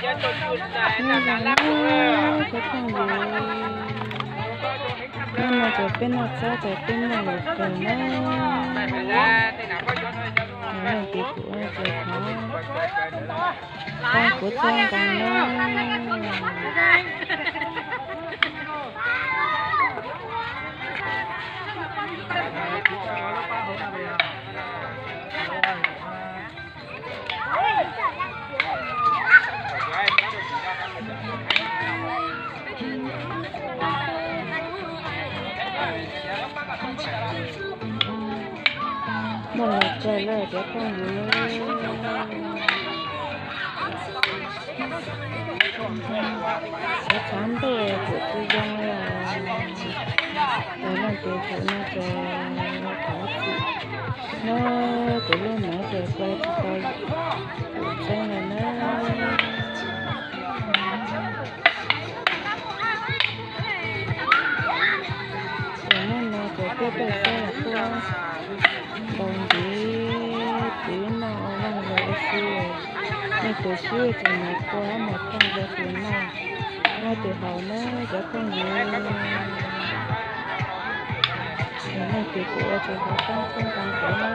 Nyob zoo na cov phooj ywg, hnub no ces peb noj txob ces peb noj lawm kawg na. Leej twg pum ces thov pab kuv txhawb nqa na. Muaj lus kawg lawm cov phooj ywg. Xav txhav ntuj kuv tsis zoo li os. Tus leej twg pum no ces thov txim na, kuv lub neej ces kuv tsis tau pum tseeb li na. Ces hnub no ces peb tuaj saib tuaj ntaus ntiv twv noj ua leej lus ua si, nej tus swb ces mus kua mus thooj rau tus noj, noj tus haus na cov phooj ywg. Leej twg pum ua ces thov pab txhawb nqa kuv na.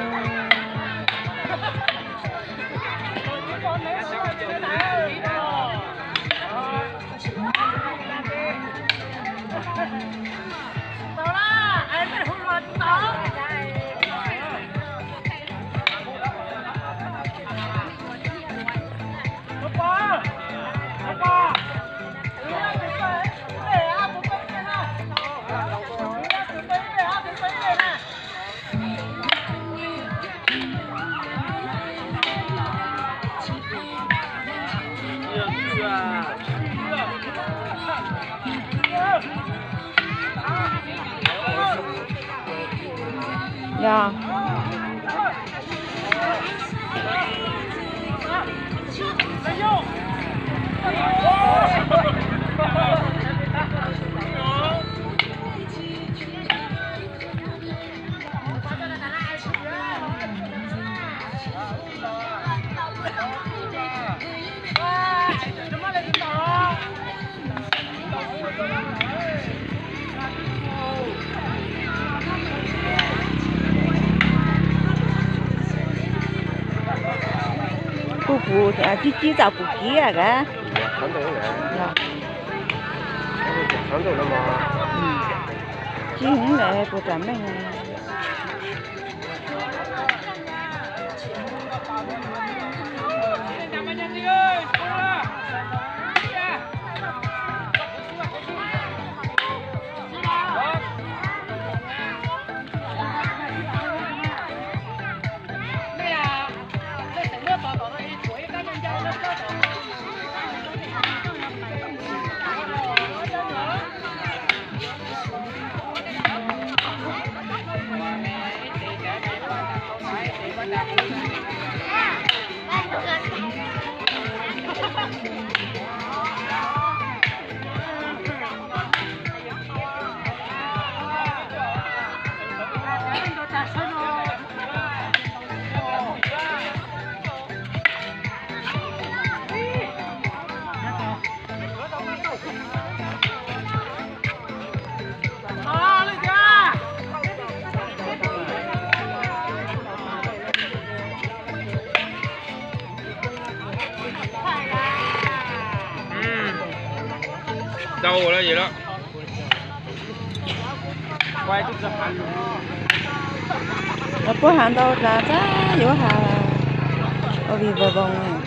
Yog. Kuj puv, cib cib txam puv kiag ka. Cib heev lawm puas tsam meej. Tau lawm ces lawm. Lawv puab has ntau tas tab yuav has ua vig vog voos.